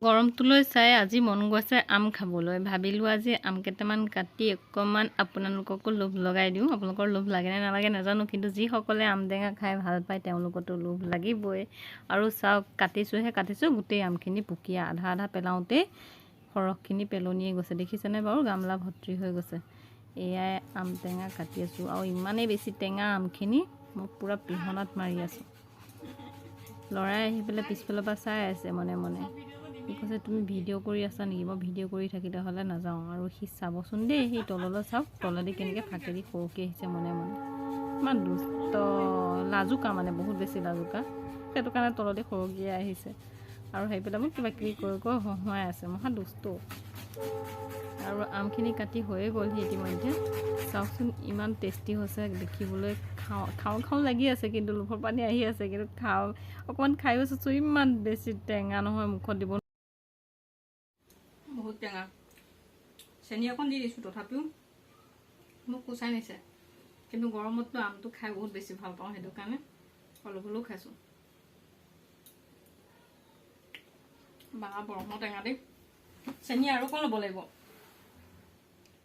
গৰমটোলৈ চাই আজি মন গৈছে আম খাবলৈ। ভাবিলোঁ আজি আম কেইটামান কাটি অকণমান আপোনালোককো লোভ লগাই দিওঁ। আপোনালোকৰ লোভ লাগেনে নালাগে নাজানো, কিন্তু যিসকলে আম টেঙা খাই ভাল পায় তেওঁলোকতো লোভ লাগিবই। আৰু চাওক, কাটিছোঁহে কাটিছোঁ, গোটেই আমখিনি পুকীয়া, আধা আধা পেলাওঁতেই সৰহখিনি পেলনিয়ে গৈছে। দেখিছেনে বাৰু, গামলা ভৰ্তি হৈ গৈছে। এয়াই আম টেঙা কাটি আছোঁ আৰু ইমানেই বেছি টেঙা আমখিনি, মই পূৰা পিহনাত মাৰি আছোঁ। ল'ৰাই আহি পেলাই পিছফালৰ পৰা চাই আছে মনে মনে। সি কৈছে, তুমি ভিডিঅ' কৰি আছা নেকি? মই ভিডিঅ' কৰি থাকিলে হ'লে নাযাওঁ। আৰু সি চাবচোন দেই, সি তললৈ চাওক, তলেদি কেনেকৈ ফাঁকেদি সৰকি আহিছে মনে মনে। ইমান দুষ্ট, লাজুকা, মানে বহুত বেছি লাজুকা, সেইটো কাৰণে তলদি সৰকিয়ে আহিছে। আৰু সেই পেলাই মোক কিবা কিবি কৈ কৈ হহুৱাই আছে, মহা দুষ্ট। আৰু আমখিনি কাটি হৈয়ে গ'লহি ইতিমধ্যে। চাওকচোন, ইমান টেষ্টি হৈছে দেখিবলৈ, খাওঁ খাওঁ খাওঁ লাগি আছে, কিন্তু লোভৰ পানী আহি আছে। কিন্তু খাওঁ, অকণমান খায়ো চাইছোঁ, ইমান বেছি টেঙা নহয়, মুখত দিব বহুত টেঙা। চেনি অকণ দি দিছোঁ, তথাপিও মোক কোচাই নিছে। কিন্তু গৰমততো আমটো খাই বহুত বেছি ভাল পাওঁ, সেইটো কাৰণে অলপ হ'লেও খাইছোঁ। বা, ব্ৰহ্ম টেঙা দেই। চেনি আৰু অকণ ল'ব লাগিব।